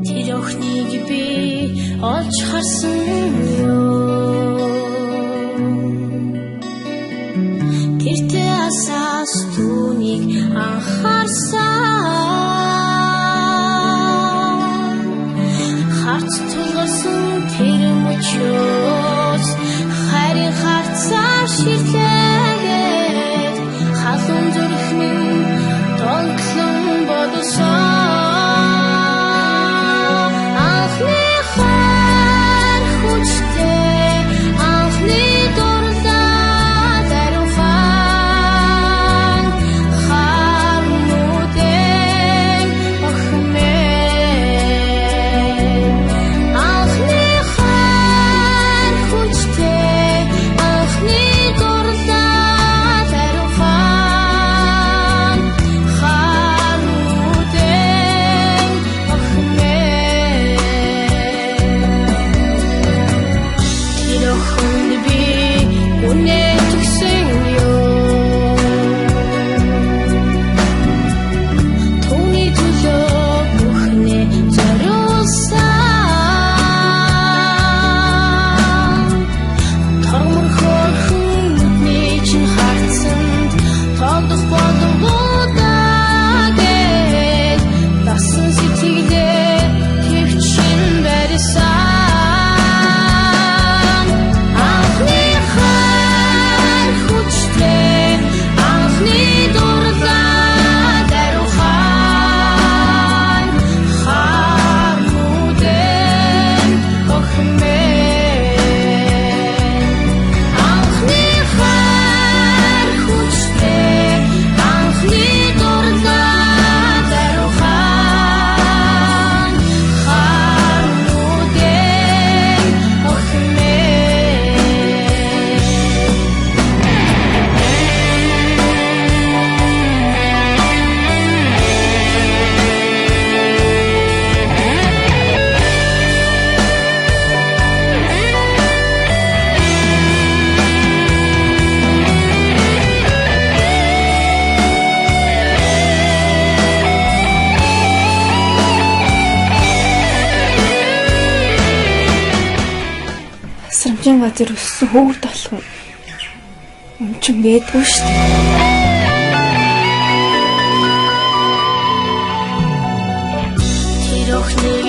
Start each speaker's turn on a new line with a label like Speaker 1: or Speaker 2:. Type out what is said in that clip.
Speaker 1: Тэр охиныг би олж харсан юм. Тэртээ асаас түүнийг анхаарсан. Харц тулгарсан тэр мөчөөс харин харцаар ширлээгээд халуун зүрх минь донтлон бодсон. Анхны хайр хүчтэй, анхны дурлал ариухан хар нүдэн охин минь. Анхны хайр хүчтэй, анхны дурлал ариухан хар нүдэн охин минь. Тэр охинд би үнэтгсэн юм. Түүний төлөө бүхнээ зориулсан. Тормор хөөрхөн нүдний чинь харцанд тоогдох боловудаа гээд дасан сэтгэлээ төвчин барьсан. Анхны хайр хүчтэй, анхны дурлал ариухан хар нүдэн охин минь. Анхны хайр хүчтэй, анхны дурлал ариухан хар нүдэн охин минь.
Speaker 2: Срамжин газар өссөн хөөгд болох юм. Өмчөн байдгүй шүү дээ.
Speaker 1: Тэр охиныг